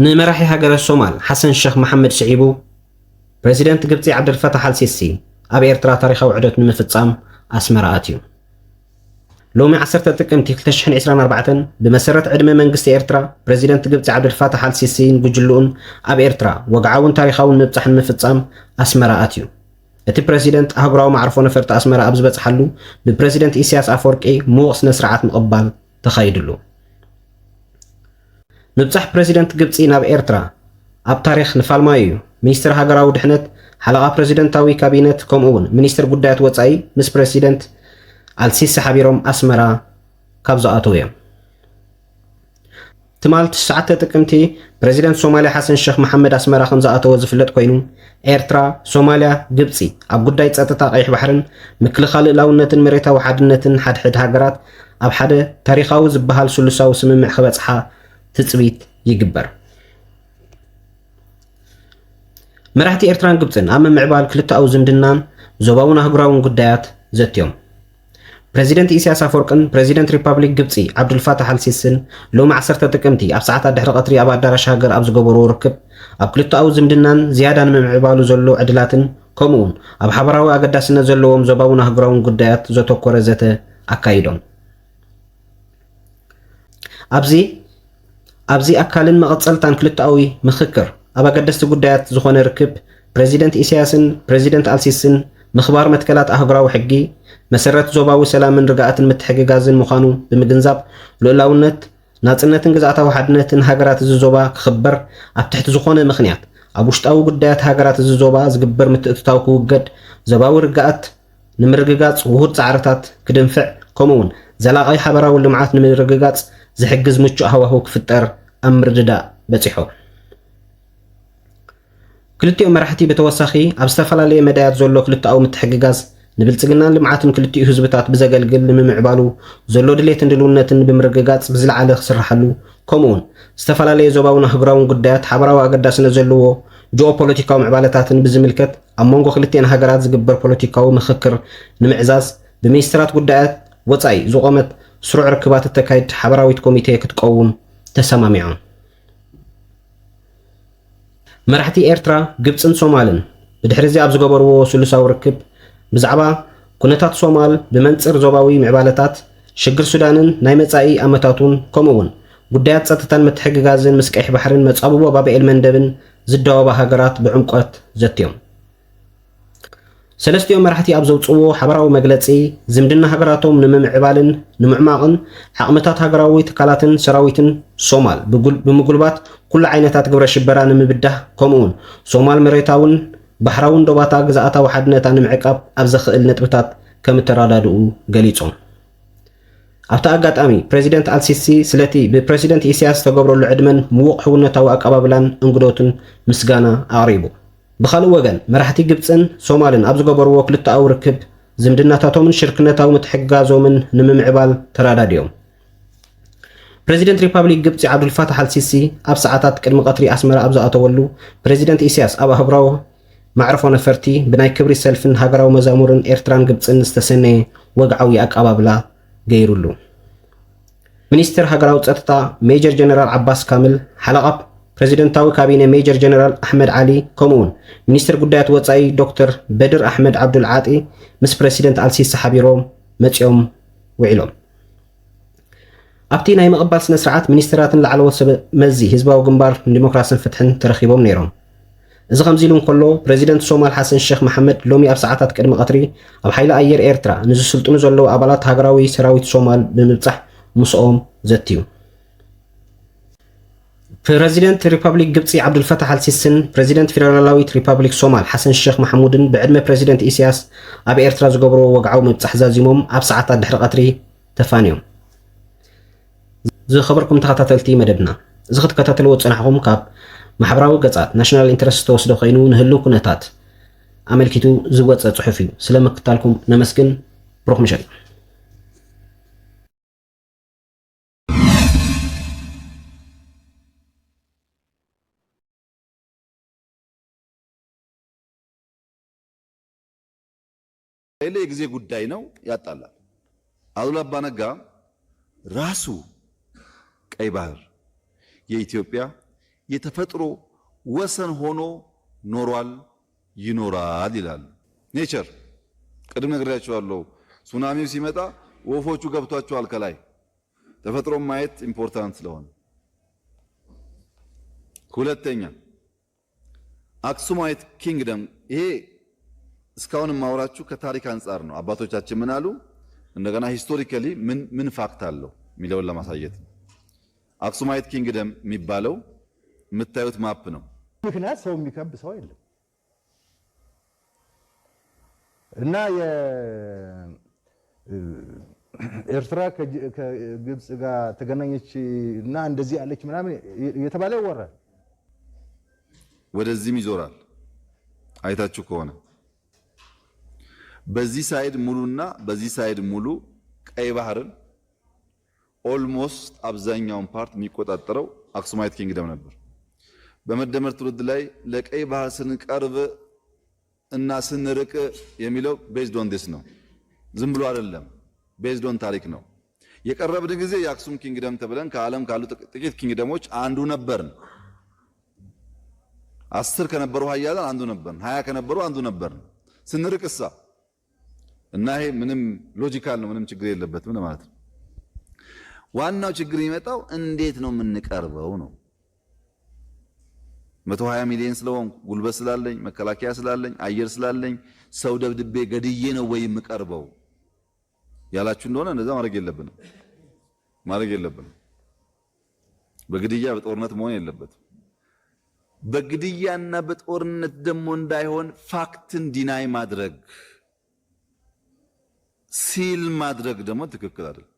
ንመራሒ ሃገረ ሶማል ሓሰን ሸኽ መሓመድ ስዒቡ፣ ፕረዚደንት ግብጺ ዓብደልፈታሕ ኣልሲሲ ኣብ ኤርትራ ታሪኻዊ ዑደት ንምፍጻም ኣስመራ ኣትዩ። ሎሚ ዓሰርተ ጥቅምቲ ክልተ ሽሕን ዕስራን ኣርባዕተን ብመሰረት ዕድመ መንግስቲ ኤርትራ፣ ፕረዚደንት ግብጺ ዓብደልፋታሕ ኣልሲሲን ጉጅልኡን ኣብ ኤርትራ ወግዓውን ታሪኻውን ምብጻሕ ንምፍጻም ኣስመራ ኣትዩ። እቲ ፕረዚደንት ኣህጉራዊ መዕርፎ ነፈርቲ ኣስመራ ኣብ ዝበጽሓሉ፣ ብፕረዚደንት ኢሳያስ ኣፈወርቂ ምዉቕ ስነ ስርዓት ምቕባል ተኻይድሉ። ምብጻሕ ፕረዚደንት ግብጺ ናብ ኤርትራ ኣብ ታሪኽ ንፋልማይ እዩ። ሚኒስትር ሃገራዊ ድሕነት፣ ሓለቓ ፕረዚደንታዊ ካቢነት፣ ከምኡ እውን ሚኒስትር ጉዳያት ወጻኢ ምስ ፕረዚደንት ኣልሲሲ ሓቢሮም ኣስመራ ካብ ዝኣተዉ እዮም። ትማል ትሽዓተ ጥቅምቲ ፕረዚደንት ሶማልያ ሓሰን ሸኽ መሓመድ ኣስመራ ከም ዝኣተወ ዝፍለጥ ኮይኑ፣ ኤርትራ፣ ሶማልያ፣ ግብጺ ኣብ ጉዳይ ጸጥታ ቀይሕ ባሕርን ምክልኻል ልእላውነትን መሬታዊ ሓድነትን ሓድሕድ ሃገራት ኣብ ሓደ ታሪኻዊ ዝበሃል ስሉሳዊ ስምምዕ ክበጽሓ ትጽቢት ይግበር። መራሕቲ ኤርትራን ግብጽን ኣብ ምምዕባል ክልተኣዊ ዝምድናን ዞባውን ኣህጉራውን ጉዳያት ዘትዮም። ፕረዚደንት ኢሳያስ ኣፈወርቅን ፕረዚደንት ሪፓብሊክ ግብጺ ዓብዱልፋታሕ ኣልሲስን ሎሚ ዓሰርተ ጥቅምቲ ኣብ ሰዓታት ድሕሪ ቀትሪ ኣብ ኣዳራሽ ሃገር ኣብ ዝገበርዎ ርክብ፣ ኣብ ክልተኣዊ ዝምድናን ዝያዳ ንምምዕባሉ ዘሎ ዕድላትን ከምኡውን ኣብ ሓበራዊ ኣገዳስነት ዘለዎም ዞባውን ኣህጉራውን ጉዳያት ዘተኮረ ዘተ ኣካይዶም። ኣብዚ ኣብዚ ኣካልን መቐጸልታን ክልተኣዊ ምኽክር ኣብ ኣገደስቲ ጉዳያት ዝኾነ ርክብ ፕረዚደንት ኢሳያስን ፕረዚደንት ኣልሲስን ምኽባር መትከላት ኣህጉራዊ ሕጊ፣ መሰረት ዞባዊ ሰላምን ርግኣትን ምትሕግጋዝን ምዃኑ ብምግንዛብ፣ ልኡላውነት፣ ናጽነትን ግዝኣታዊ ሓድነትን ሃገራት እዚ ዞባ ክኽበር፣ ኣብ ትሕቲ ዝኾነ ምኽንያት ኣብ ውሽጣዊ ጉዳያት ሃገራት እዚ ዞባ ዝግበር ምትእትታው ክውገድ፣ ዞባዊ ርግኣት ንምርግጋጽ ውሁድ ጻዕርታት ክድንፍዕ፣ ከምኡውን ዘላቒ ሓበራዊ ልምዓት ንምርግጋጽ ዝሕግዝ ምቹእ ሃዋህው ክፍጠር ኣብ ምርድዳእ በጺሖም። ክልቲኦም መራሕቲ ብተወሳኺ ኣብ ዝተፈላለየ መዳያት ዘሎ ክልተኣዊ ምትሕግጋዝ ንብልጽግናን ልምዓትን ክልቲኡ ህዝብታት ብዘገልግል ንምምዕባሉ ዘሎ ድሌትን ድልውነትን ብምርግጋጽ ብዝለዓለ ክስርሓሉ፣ ከምኡውን ዝተፈላለየ ዞባውን ኣህጉራውን ጉዳያት ሓበራዊ ኣገዳስነት ዘለዎ ጂኦፖለቲካዊ ምዕባለታትን ብዝምልከት ኣብ መንጎ ክልቲኣን ሃገራት ዝግበር ፖለቲካዊ ምኽክር ንምዕዛዝ ብሚኒስትራት ጉዳያት ወጻኢ ዝቖመት ስሩዕ ርክባት እተካይድ ሓበራዊት ኮሚቴ ክትቀውም ተሰማሚዖም። መራሕቲ ኤርትራ፣ ግብጽን ሶማልን ብድሕሪዚ ኣብ ዝገበርዎ ስሉሳዊ ርክብ፣ ብዛዕባ ኩነታት ሶማል ብመንጽር ዞባዊ ምዕባለታት፣ ሽግር ሱዳንን ናይ መጻኢ ኣመታቱን፣ ከምኡ'ውን ጉዳያት ጸጥታን ምትሕግጋዝን ምስ ቀይሕ ባሕርን መጻብቦ ባብኤል መንደብን ዝዳወባ ሃገራት ብዕምቆት ዘትዮም። ሰለስቲኦም መራሕቲ ኣብ ዘውጽእዎ ሓበራዊ መግለጺ፣ ዝምድና ሃገራቶም ንምምዕባልን ንምዕማቕን ዓቕምታት ሃገራዊ ትካላትን ሰራዊትን ሶማል ብጉል-፣ ብምጉልባት ኩሉ ዓይነታት ግብረ ሽበራ ንምብዳህ፣ ከምኡ'ውን ሶማል መሬታውን ባሕራውን ዶባታ ግዝኣታዊ ሓድነታ ንምዕቃብ ኣብ ዘኽእል ነጥብታት ከም እተረዳድኡ ገሊጾም። ኣብቲ ኣጋጣሚ፣ ፕረዚደንት ኣልሲሲ ስለቲ ብፕረሲደንት ኢሳያስ ዝተገብረሉ ዕድመን ምዉቕ ሕውነታዊ ኣቀባብላን እንግዶትን ምስጋና ኣቕሪቡ። ብኻልእ ወገን፣ መራሕቲ ግብጽን ሶማልን ኣብ ዝገበርዎ ክልተኣዊ ርክብ፣ ዝምድናታቶምን ሽርክነታዊ ምትሕግጋዞምን ንምምዕባል ተረዳዲኦም። ፕረዚደንት ሪፓብሊክ ግብጺ ዓብዱልፋታሕ ኣልሲሲ ኣብ ሰዓታት ቅድሚ ቀትሪ ኣስመራ ኣብ ዝኣተወሉ፣ ፕረዚደንት ኢሳያስ ኣብ ኣህጉራዊ መዕርፎ ነፈርቲ ብናይ ክብሪ ሰልፍን ሃገራዊ መዛሙርን ኤርትራን ግብጽን ዝተሰነየ ወግዓዊ ኣቀባብላ ገይሩሉ። ሚኒስትር ሃገራዊ ጸጥታ ሜጀር ጀነራል ዓባስ ካምል፣ ሓለቓ ፕረዚደንታዊ ካቢነ ሜጀር ጀነራል ኣሕመድ ዓሊ፣ ከምኡ'ውን ሚኒስትር ጉዳያት ወጻኢ ዶክተር በድር ኣሕመድ ዓብዱል ዓጢ ምስ ፕረሲደንት ኣልሲሲ ሓቢሮም መጺኦም ውዒሎም። ኣብቲ ናይ ምቕባል ስነ ስርዓት፣ ሚኒስትራትን ላዕለዎት ሰብ መዚ ህዝባዊ ግንባር ንዲሞክራስን ፍትሕን ተረኺቦም ነይሮም። እዚ ከምዚ ኢሉ እንከሎ፣ ፕረዚደንት ሶማል ሓሰን ሸኽ መሓመድ ሎሚ ኣብ ሰዓታት ቅድሚ ቀትሪ ኣብ ሓይሊ ኣየር ኤርትራ ንዝስልጥኑ ዘለዉ ኣባላት ሃገራዊ ሰራዊት ሶማል ብምብጻሕ ምስኦም ዘትዩ። ፕረዚደንት ሪፓብሊክ ግብጺ ዓብዱልፈታሕ ኣልሲስን ፕረዚደንት ፌደራላዊት ሪፓብሊክ ሶማል ሓሰን ሸኽ ማሕሙድን ብዕድመ ፕረዚደንት ኢሳያስ ኣብ ኤርትራ ዝገብርዎ ወግዓዊ ምብጻሕ ዛዚሞም ኣብ ሰዓታት ድሕሪ ቀትሪ ተፋንዮም። ዝኸበርኩም ተኸታተልቲ መደብና፣ እዚ ክትከታተልዎ ዝጸናሕኩም ካብ ማሕበራዊ ገጻት ናሽናል ኢንተረስት ዝተወስደ ኮይኑ፣ ንህልው ኩነታት ኣመልኪቱ ዝወጸ ጽሑፍ እዩ። ስለ ምክታልኩም ነመስግን። ብሩኽ ምሸት። ኃይሌ የጊዜ ጉዳይ ነው፣ ያጣላል። አሉላ አባነጋ ራሱ ቀይ ባህር የኢትዮጵያ የተፈጥሮ ወሰን ሆኖ ኖሯል፣ ይኖራል ይላሉ። ኔቸር ቅድም ነግሬያቸዋለሁ። ሱናሚው ሲመጣ ወፎቹ ገብቷቸዋል ከላይ። ተፈጥሮን ማየት ኢምፖርታንት ስለሆነ፣ ሁለተኛ አክሱማይት ኪንግደም፣ ይሄ እስካሁን የማወራችሁ ከታሪክ አንጻር ነው። አባቶቻችን ምን አሉ፣ እንደገና ሂስቶሪካሊ ምን ምን ፋክት አለው የሚለውን ለማሳየት ነው። አክሱማይት ኪንግደም የሚባለው የምታዩት ማፕ ነው። ምክንያት ሰው የሚከብ ሰው የለም እና የ ኤርትራ ከግብጽ ጋር ተገናኘች እና እንደዚህ አለች ምናምን እየተባለ ይወራል። ወደዚህም ይዞራል። አይታችሁ ከሆነ በዚህ ሳይድ ሙሉና በዚህ ሳይድ ሙሉ ቀይ ባህርን ኦልሞስት አብዛኛውን ፓርት የሚቆጣጠረው አክሱማይት ኪንግደም ነበር። በመደመር ትውልድ ላይ ለቀይ ባህር ስንቀርብ እና ስንርቅ የሚለው based on this ነው። ዝም ብሎ አይደለም፣ based on ታሪክ ነው። የቀረብን ጊዜ የአክሱም ኪንግደም ተብለን ከዓለም ካሉ ጥቂት ኪንግደሞች አንዱ ነበርን። አስር ከነበሩ ሀያላን አንዱ ነበርን። ሀያ ከነበሩ አንዱ ነበርን። ስንርቅ እሳ እና ይሄ ምንም ሎጂካል ነው፣ ምንም ችግር የለበትም ለማለት ነው። ዋናው ችግር የሚመጣው እንዴት ነው የምንቀርበው ነው። መቶ ሃያ ሚሊዮን ስለሆንኩ፣ ጉልበት ስላለኝ፣ መከላከያ ስላለኝ፣ አየር ስላለኝ፣ ሰው ደብድቤ ገድዬ ነው ወይ የምቀርበው ያላችሁ እንደሆነ እንደዛ ማድረግ የለብንም፣ ማድረግ የለብንም። በግድያ በጦርነት መሆን የለበትም። በግድያና በጦርነት ደግሞ እንዳይሆን ፋክትን ዲናይ ማድረግ፣ ሲል ማድረግ ደግሞ ትክክል አይደለም።